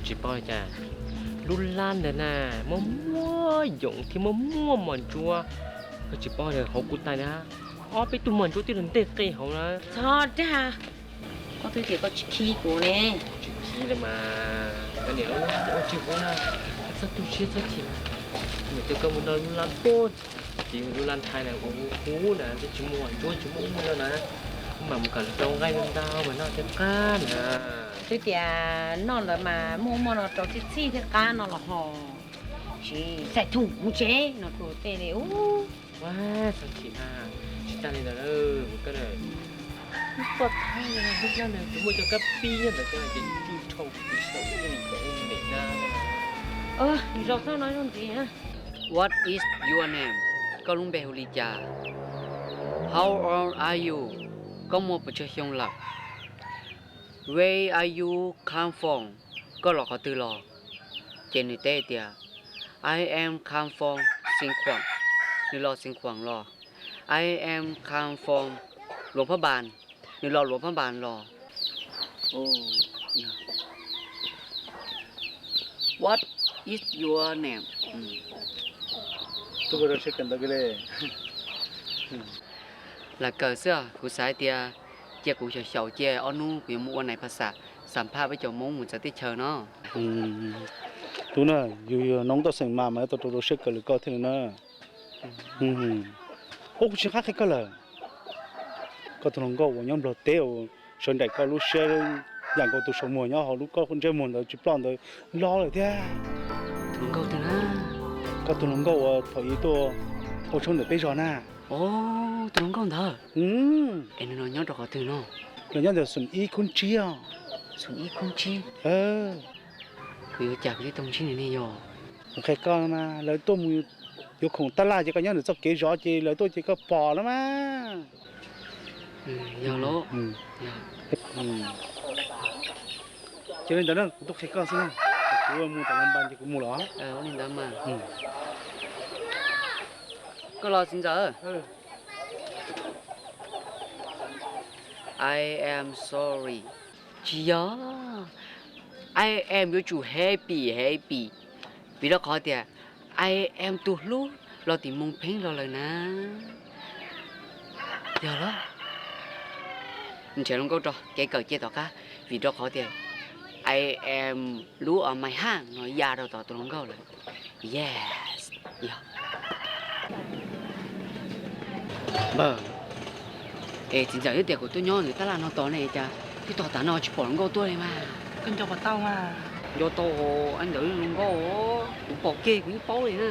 Tsis paub li cas, lub lab ntawd na, muaj muaj yoov thiab muaj muaj mos ntsuab. Koj tsis paub li, hauv kuv tais na, ob peb tug mos ntsuab twb nteg qe hauv na. Txhob dag, koj twb tias koj tsis khib kuv ne. Tsis khib li mas, koj niam ua tsis huv na, txhob tu siab txhob chim. Nws coj koj mus noj lub lab pob, ces lub lab Thaib na, ua huv huv na, twb tsis muaj mos ntsuab tsis muaj ub muaj no na. Wb mam mus kom rau nqaij ntau mas noj thiaj qab na. Twb tias noj ntawd mas muaj ub muaj no rau txhij txhij thiaj qab no los ho. Tsis xav thum mus tsev no rau tej li ub. Ua, txhob chim mas, tsis tas li ntawd, koj poj Thaib lub lab nws tsis muaj cov kab pib ntawd ces tsuj dhau kuv saum ib li kom ub li na. Zaum txhob no zoo ntxiv. What is your name? Koj lub npe hu li cas? How old are you? Koj muaj pes tsawg xyoo lawm? Where are you come from? Koj los qhov twg los? Ces nws teb tias, I am come from Xeev Khuam. Nws los Xeev Khuam los. I am come from Luang Phab Npas. Nws los Luang Phab Npas los. What is your name? Lam kawm xwb, kuv xav hais tias cia kuv xyaum xyaum cia ob hnub kuv yuav mus ua nais phas xam, xam phaj peb cov Hmoob mus txawv teb chaws no. Tub na, yus yog noob toj xeem mas mas yuav tau rau rau siab kawm lwm koj thiab li na. Ub, kuv tsis qab qhia koj lawm. Koj tus hluas nkauj uas nyob Nplog teb uas sawv nraim koj lub siab yam nkaus tus saum muag nyob hauv lub koj ntsej muag ntawd tsis ploj ntawd los lawm thiab. Tus hluas nkauj twg na? Koj tus hluas nkauj uas thaum ub tuaj ua tshoob ntawm peb zos na. Tus hluas nkauj ntawd. Es nws los nyob rau qhov twg no? Los nyob ntawm xoom ib khub tsib os. Xoom ib khub tsib. Kuv yuav cas kuv thiaj tau ntsib nws ne yog? Kuv qhia koj mas, lawv tuaj mus yuav khoom tab laj ces koj nyob ntawm txoj kev zov ces lawv tuaj ces koj pom no mas. Yog los. Ces li ntawd na, kuv tuaj qhia koj xwb na. Kuv mus tom Los Npas ces kuv mus los. Ua li ntawd mas. Koj los txiv ntxawm. I am sorry. Tsis yog, I am yuav tsum happy happy, vim rau qhov tias I am tus hlub los tim Moos Pheeb los lawm na. Yog los, nrhiav hluas nkauj rau kev kawm cia tom qab, vim rau qhov tias I am lub o mai haj no ya rau tom tus hluas nkauj lawm. Yes, yog. Npawg, es txiv ntxawm twb tias kom tuaj nyob ntawm tab laj no tos ne cas twb tos tas no tsis pom hluas nkauj tuaj li mas. Koj nco puas tau mas? Nco tau, ntawm hluas nkauj kuv pom kiag kuv yeej paub li na.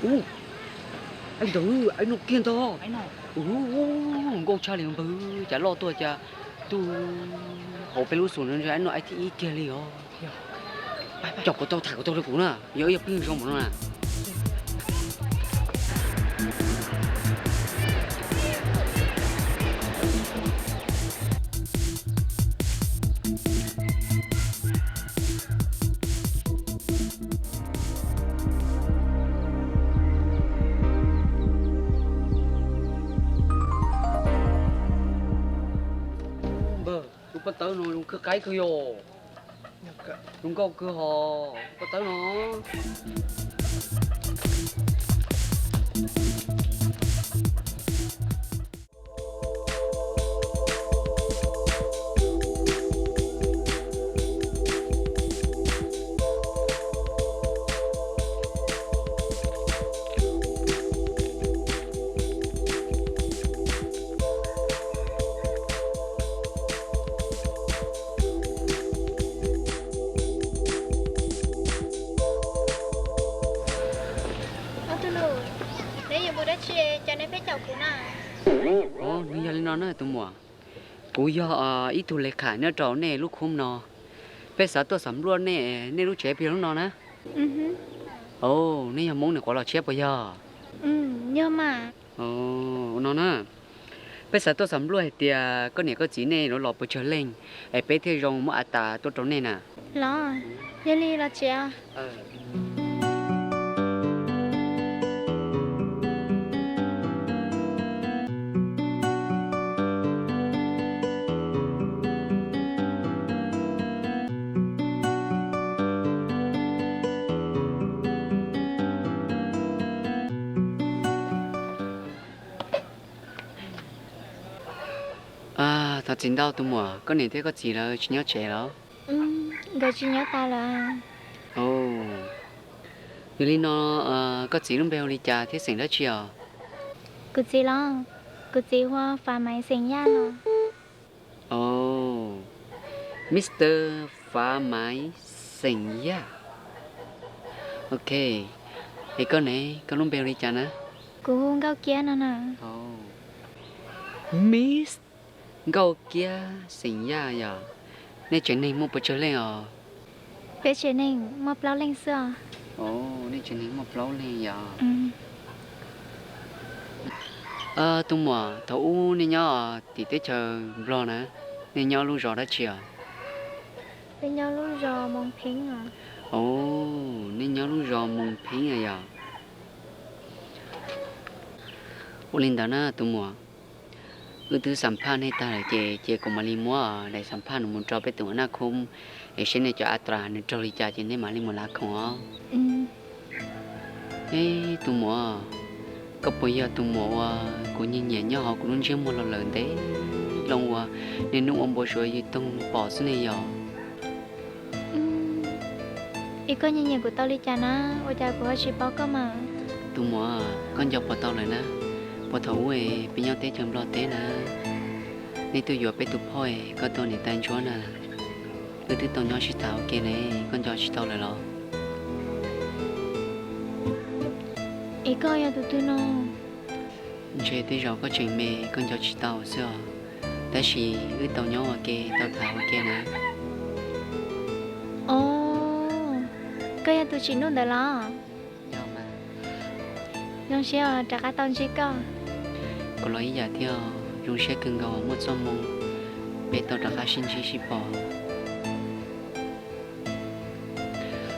Ub, ntawd no kiag ntag. Nkauj tshaj li npawg, cas loj tuaj cas tuaj hauv peb lub xum no, no thib ib kiag li os. Cov kuv tau tham kuv tau rau kuv na, yog ib yog pheej zoo npaum no na. Npawg, tus paj tawb no zoo kawg qaib kawg yog. Zoo nkauj kawg hos paj tawb no. Ob tug nus, neb yuav mus dab tsi cas neb pheej caum kuv na? Nws yog li no na tus muam, kuv yog ib tug le kham nyob rau nej lub khub no. Peb xav tuaj xam npluaj nej, nej lub tsev puas yog lub no na? Os, nej yog Hmoob nws quav los tshiab puas yog? Yog mas. Ua no na, peb xav tuaj xam npluaj hais tias koj niam koj txiv nej los los puas tsawg leej, es peb thiaj zoo muab a tas tuaj rau nej na. Los, yog li los tsev. Thov txim ntau tus muam, koj niam thiab koj txiv lawv tsis nyob tsev los? Nkawd tsis nyob tas lawm. Yog li no, koj txiv lub npe hu li cas thiab xeem dab tsi os? Kuv txiv los? Kuv txiv hu ua Fav Maiv xeem Yaj no. Mister Fav Maiv xeem Yaj. Ok, es koj ne, koj lub npe hu li cas na? Kuv hu Nkauj Kiab no na. Miss Nkauj Kiab xeem Yaj yom. Nej tsev neeg muaj pes tsawg leej os? Peb tsev neeg muaj plaub leeg xwb os. Nej tsev neeg muaj plaub leeg yom. Tus muam, thaum ub nej nyob tim teb chaws Nplog na, nej nyob lub zos dab tsi os? Peb nyob lub zos Moos Pheeb. Nej nyob lub zos Moos Pheeb yom. Ua li ntawd na tus muam, wb twb xam phaj nej tag lawm ces, ces kuv mam li muab daim xam phaj no mus rau peb tus a naj khub, es seb nej cov a tras nws raug li cas ces nej mam li mus lav khoom os. Eb tus muam, koj puas yog tus muam uas kuv nyiam nyiam nyob hauv kuv lub ntsiab muag los lawm ntev loo uas niaj hnub ua npau suav yws toog pom xwb ne yom? Es koj nyiam nyiam kuv tau li cas na, ua cas kuv ho tsis paub koj mas? Tus muam, koj nco puas tau lawm na, puag thaum ub peb nyob teb chaws Nplog teb na, nej twb yuav peb tus phauj es koj tus niam tais ntsuab na, wb twb tau nyob sib tham ua ke ne, koj nco tsis tau lawm los? Es koj yog tus twg no? Ntshe tej zaum koj tseem me koj nco tsis tau xwb os, tab sis wb tau nyob ua ke tau tham ua ke na. Os, koj yog tus tsim nuj ntawd los? Zoo siab rov qab tau ntsib koj. Kuv los ib yam thiab, zoo siab kawg nkaus muaj txoj hmoo peb tau rov qab sib ntsib sib pom.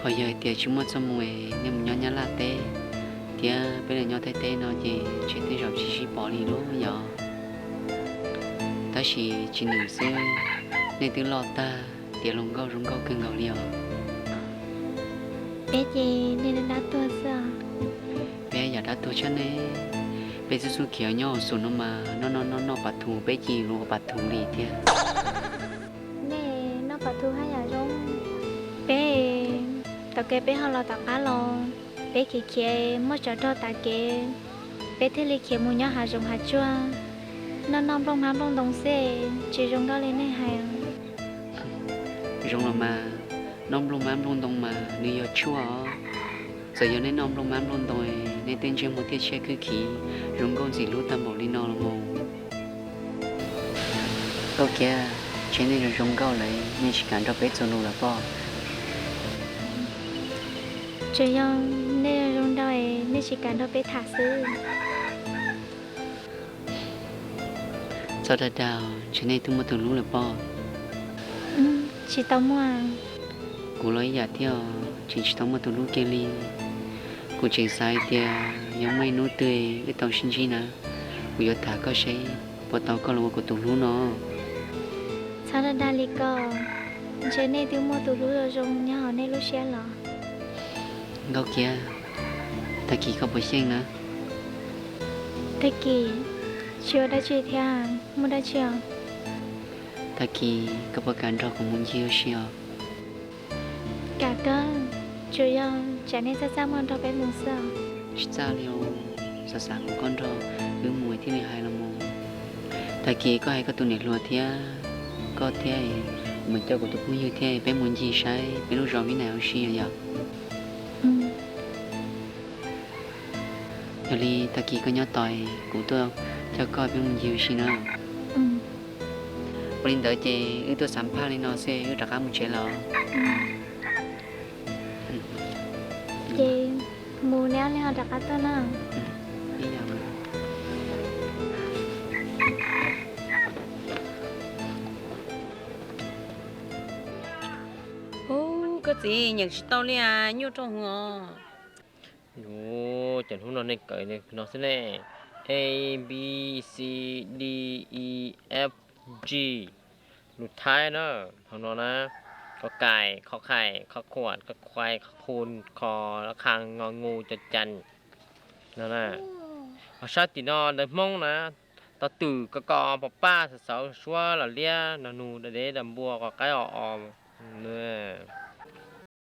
Ho yog hais tias tsis muaj txoj hmoo es nej mus nyob Nyab Laj teb thiab peb los nyob Thaib teb no ces ntshe tej zaum tsis sib pom li lauj yom. Tab sis tsis ntev xwb, nej twb loj tag, tiav hluas nkauj zoo nkauj kawg nkaus li os. Peb ces nej dab tuag xwb. Peb yam dab tuag tshaj ne, peb xub xub khiav nyob hauv xus no mas noj noj noj noj pas thuv, peb ces luag pas thuv li thiab. Nej noj pas thuv haj yam zoo. Peb, tom kev peb ho los tom qab los, peb khiav khiav muaj tsov rog tav kev, peb thiaj li khiav mus nyob hav zoov hav tsuag, noj noj nplooj hmab nplooj ntoo xwb, tsis zoo nkauj li nej hais. Zoo los mas, noj nplooj hmab nplooj ntoo mas nws yog tshuaj os. Txawm yog nej noj nplooj hmab nplooj ntoo, nej tej ntsej muag thiaj tshiab khwb khiv, zoo nkauj ntxim hlub tag npaum li no los mas. Nkauj Kiab, ntshe nej zoo zoo nkauj lawm, nej tsis kam nrog peb txuas lus lawm pob? Tsuas yog nej zoo zoo nraug, nej tsis kam nrog peb tham xwb. Txhob dag dag, ntshe nej twb muaj tus hlub lawm pob? Tsis tau muaj. Kuv los ib yam thiab, tseem tsis tau muaj tus hlub kiag li. Kuv tseem xav hais tias yog muaj ib hnub twg wb tau sib ntsib na, kuv yuav tham koj seb puas tau koj los ua kuv tus hlub no. Txhob dag dag li ko, ntshe nej twb muaj tus hlub zoo zoo nyob hauv nej lub siab los. Nkauj Kiab, tag kis koj puas xyeej na? Tag kis, tsis ua dab tsi thiab, muaj dab tsi os? Tag kis koj puas kam nrog kuv mus ncig ua si os? Kam kawg, tsuas yog tsam nej txaj txaj muag nrog peb mus xwb os. Tsis txaj li os, xav xav kom koj nrog wb mus thiaj li hais los mus. Tag kis koj hais koj tus niam hluas thiab koj thiab, kuv mam coj kuv tus phooj ywg thiab peb mus ncig saib peb lub zos Vib Nais ua si yom. Yog li tag kis koj nyob tos, kuv tuaj coj koj peb mus ncig ua si na. Ua li ntawd ces wb tuaj xam phaj li no xwb, wb rov qab mus tsev lawm. Ces mus neb ob leeg ho rov qab tuaj na. Ub, koj txiv, nyeem tsis tau li as, nyuaj rau hwv os. Ub, cas hnub no nej kawm no xwb ne. A, B, C, D, E, F, G. Lus Thaib na, hauv no na, koj kais, kho khaim, kho khuam, kho khuai, kho khun, kho khang, ngo ngu, co cas. No na, ho sab tim no ntawv Hmoob na, Tau twm ko ko pom paj xauv xauv suab los liab no nug da dev da npua qos qaib os os nws.